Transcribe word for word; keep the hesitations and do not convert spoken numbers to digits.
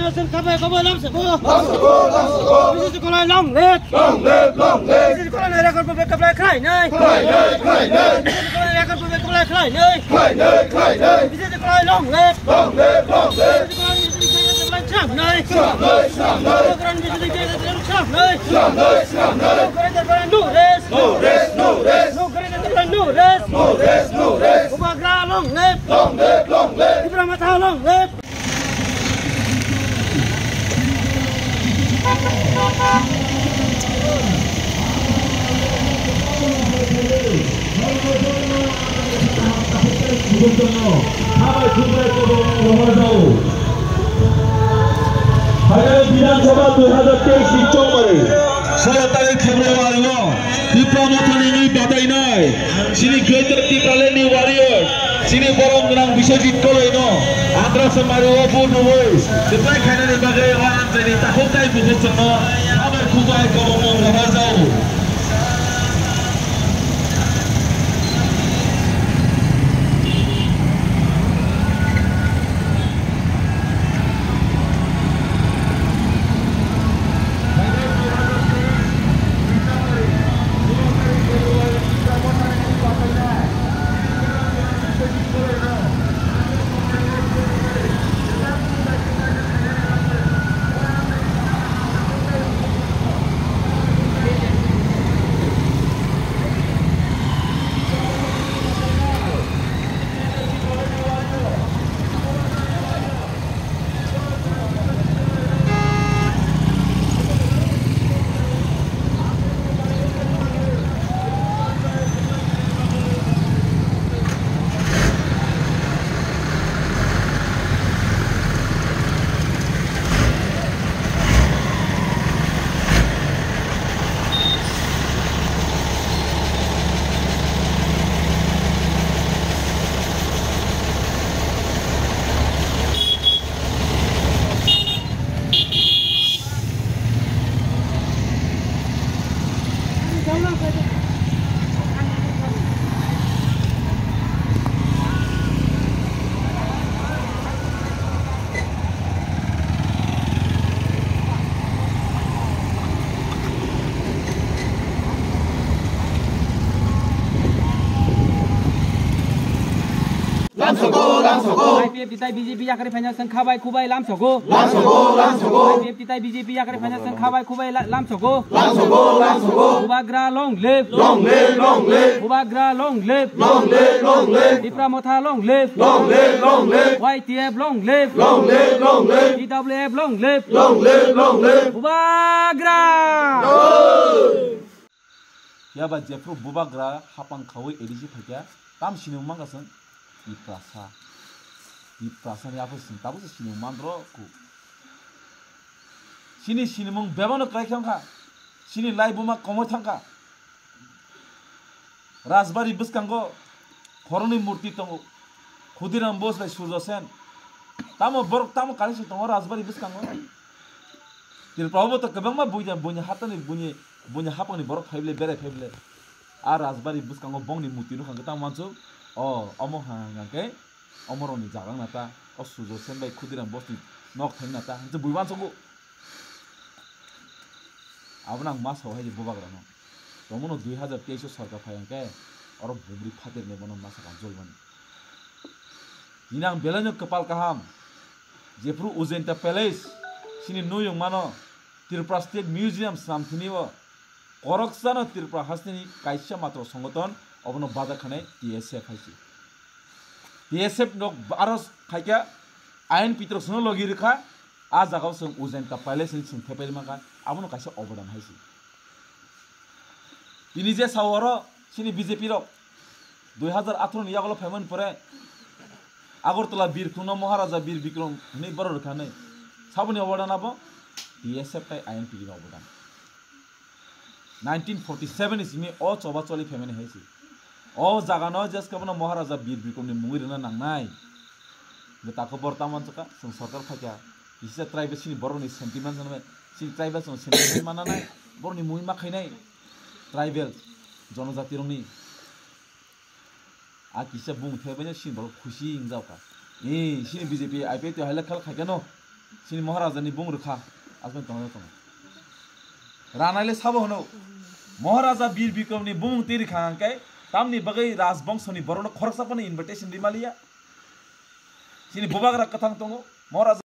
Chwng khabai khabai lam sabo. Lam sabo, lam sabo. Bisi kolai long live. Long live, long live. Bisi kolai record bo bekkap lai khlai nai. Khlai nai, khlai nai. Bisi kolai record bo bekkap lai khlai nai. Khlai nai, khlai nai. Bisi kolai long live. Long live, long live. Bisi kolai bisi kolai cham nai. Cham nai, cham nai. Kolai bisi kolai cham nai. Cham nai, cham nai. Kolai no rest. No rest, no rest. Kolai no rest. No rest, no rest. Bubagra long live. Long live, long live. Tipra Motha long live. Habai khumbai kobo rohorjao. Haikhe Bidhan Sabha dui hazar teis ni chongmari solo tarik February o Tipra Mothani ni batainai, chini Greater Tipraland ni warrior, chini borom gwnang Biswajit Koloi no Andhra se mari o vote rwui reply khainani bagwi o amchaini takhuk tai bukhuk chwngno habai khumbai kobongmung rohorjao. Lamsogo, lamsogo. I P F T tai B J P yakarwi phaina chwng khabai khubai lamsogo. Lamsogo, lamsogo. I P F T tai B J P yakarwi phaina chwng khabai khubai la-, lamsogo. Lamsogo, lamsogo. Bubagra long live. Long live, long live. Bubagra long live. Long live, long live. Tipra Motha long live. Long live, long live. Y T F long live. Long live, long live. T W F long live. Long live, long live. Bubagra. Long live. Phiya ba jephru bubagra hapang khaui A D C phaikha, tam sinimung mankha chwng? Tiprasa. Tiprasani aphuru chwng tabukhe sinimung mandro ku. Chini sinimung bebano kwlai khe wngkha. Chini laibuma komoi thangkha. Rajbari bwskango khoroknwi murti tongo. Khudiram Bose bai Surjo Sen. Tamo borok tamo kaisa tongo Rajbari bwskango. Tripura o bo to kwbangma buini, buini hatani, buini, buini hapangni borok phaible, berai phaible. A Rajbari bwskango bongni murti nukha hwnkhe tamo wansuk, o, omo ha hwnkhe, omorokni jaga wngna ta, o Surjo Sen bai Khudiram Bosni nok thangna ta, hwnkhe bui wansukgo. Abono ang ma sao hai je bubagrano. Tongmano dui hazar teis o sorkar phai hwnkhe, oro bumri phatirni bono ma sakha jolmani. Nini ang belaino kwpal kaham, jephru Ujanta Palace, chini nuyung mano, Tripura State Museum swnam thini o, khoroksano Tripura hasteni kaisa matro songoton, obono bajak khanai T S F hai se. T S F nok aro khaikha, I N P rok sono logi rwkha, a jagao chwng Ujanta Palace ni chwng thepai mankha, abono kaisa obodan hai se. Tini je sao oro chini B J P rok dui hazar atharo ni yagulo phaimani pore Agartala Birkhungno Maharaja Bir Bikram hwnwi borok rwkha hwnwi saboni obodan abo T S F tai I N P ni obodan. Nineteen forty seven ni simi o choba choli phaimani hai se. O jagano jeske bono Maharaja Bir Bikramni mungwi rwna nangnai. Hwnkhe tako bor tamo chwkha, chwng sorkar phaikha. Kisa tribal chini borokni sentiment hwnwi, chini tribal chwng sentiment mananai, borokni mungwi ma khainai. Tribal, jonojatirokni. A kisa bung thaibaino chini borok khusi wngjak kha. Ee, chini B J P I P F T hai le khal khaikha no. Chini Maharaja ni bung rwkha, asbai tongwi tongo. Ranai le sabo hwno, Maharaja Bir Bikram ni bumung twi rwkha hwnkhe, tamni bagwi Rajbongso ni borok no khoroksa phano invitation rwmaliya. Chini bubagra kwthang tongo, Maharaja